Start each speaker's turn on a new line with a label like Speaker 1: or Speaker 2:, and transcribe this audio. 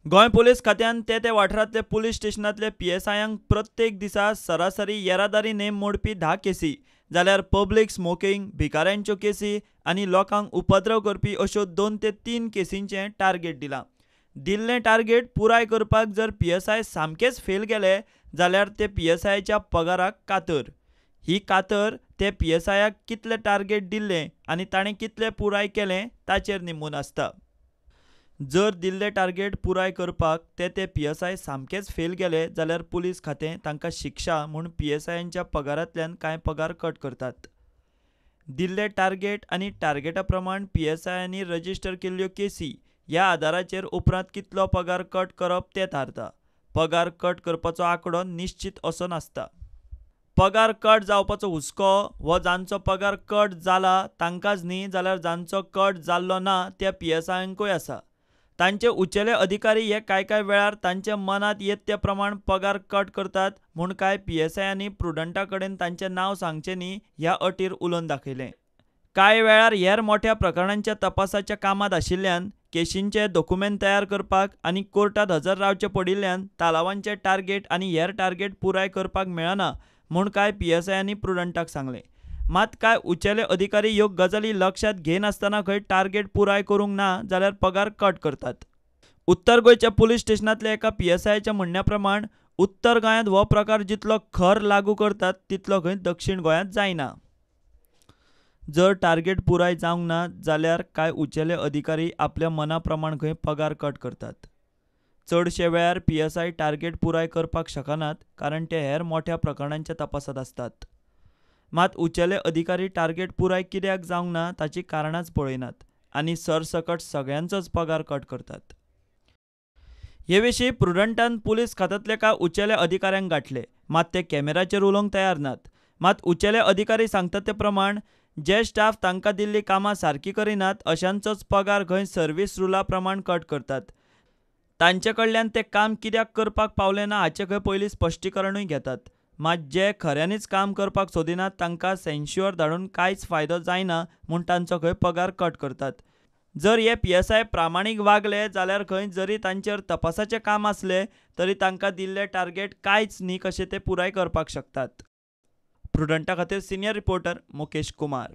Speaker 1: Goa police खात्यान ते ते वाठारांतले पुलीस स्टेशनांतले पीएसआयांक प्रत्येक दिसा सरासरी येरादारी नेम मोडपी 10 केसी जाल्यार पब्लीक स्मोकिंग, भिकाऱ्यांच्यो केसी आनी लोकांक उपद्रव करपी अश्यो 2 ते 3 केसींचें टार्गेट दिलां. दिल्लें टार्गेट पुराय करपाक जर पीएसआय सामकेच फेल गेले जाल्यार ते पीएसआयच्या पगाराक कातर. ही कातर ते पीएसआयाक कितले टार्गेट दिल्लें आनी ताणें कितलें पुराय केलें ताचेर निंबून आसता. जर दिल्ले टार्गेट पुराय करपाक ते ते पीएसआय सामकेच फेल गेले जाल्यार पुलीस खातें तांकां शिक्षा म्हूण पीएसआयांच्या पगारांतल्यान कांय पगार कट करतात. दिल्ले टार्गेट आनी टार्गेटा प्रमाण पीएसआयांनी रजिस्टर केल्ल्यो केसी ह्या आदाराचेर उपरांत कितलो पगार कट करप तें थारता. पगार कट करपाचो आंकडो निश्चित असो नासता. पगार कट जावपाचो हुस्को हो जांचो पगार कट जाला तांकांच न्ही जाल्यार जांचो कट जाल्लो ना त्या पीएसआयांकूय आसा. तांचे उचेले अधिकारी हे कांय कांय वेळार तांच्या मनांत येत ते प्रमाण पगार कट करतात म्हूण कांय पीएसआयांनी प्रुडंटा कडेन तांचें नांव सांगचें न्ही ह्या अटीर उलोवन दाखयलें. कांय वेळार हेर मोठ्या प्रकरणांच्या तपासाच्या कामांत आशिल्ल्यान केशींचे दोकुमेंत तयार करपाक आनी कोर्टांत हजर रावचें पडिल्ल्यान तालावांचे टार्गेट आनी हेर टार्गेट पुराय करपाक मेळना म्हूण कांय पीएसआयांनी प्रुडंटाक सांगलें. मात कांय उचेले अधिकारी ह्यो गजाली लक्षांत घेनासतना खंय टार्गेट पुराय करूंक ना जाल्यार पगार कट करतात. उत्तर गोंयच्या पुलीस स्टेशनांतल्या एका पीएसआयच्या म्हणण्या प्रमाण उत्तर गोंयांत हो प्रकार जितलो खर लागू करतात तितलो खंय दक्षिण गोंयांत जायना. जर टार्गेट पुराय जावंक ना जाल्यार कांय उचेले अधिकारी आपल्या मना प्रमाण खंय पगार कट करतात. चडशे वेळार पीएसआय टार्गेट पुराय करपाक शकनात कारण ते हेर मोठ्या प्रकरणांच्या तपासांत आसतात. मात उचेले अधिकारी टार्गेट पुराय कित्याक जावंक ना ताची कारणांच पळयनात आनी सरसकट सगळ्यांचोच पगार कट करतात. हे विशीं प्रुडंटान पुलीस खात्यांतल्या कांय उचेले अधिकाऱ्यांक गांठले, मात ते कॅमेराचेर उलोवंक तयार नात. मात उचेले अधिकारी सांगतात ते प्रमाण जे स्टाफ तांकां दिल्ली कामां सारकी करिनात अशांचोच पगार खंय सर्वीस रुला प्रमाण कट करतात. तांचे कडल्यान ते काम कित्याक करपाक पावले ना हाचें खंय पयलीं स्पश्टीकरणूय घेतात. मात जे खऱ्यांनीच काम करपाक सोदिनात तांकां सेन्श्युअर धाडून कांयच फायदो जायना म्हूण तांचो खंय पगार कट करतात. जर हे पीएसआय प्रामाणीक वागले जाल्यार खंय जरी तांचेर तपासाचें काम आसलें तरी तांकां दिल्लें टार्गेट कांयच न्ही कशें ते पुराय करपाक शकतात. प्रुडंटा खातीर सिनियर रिपोर्टर मुकेश कुमार.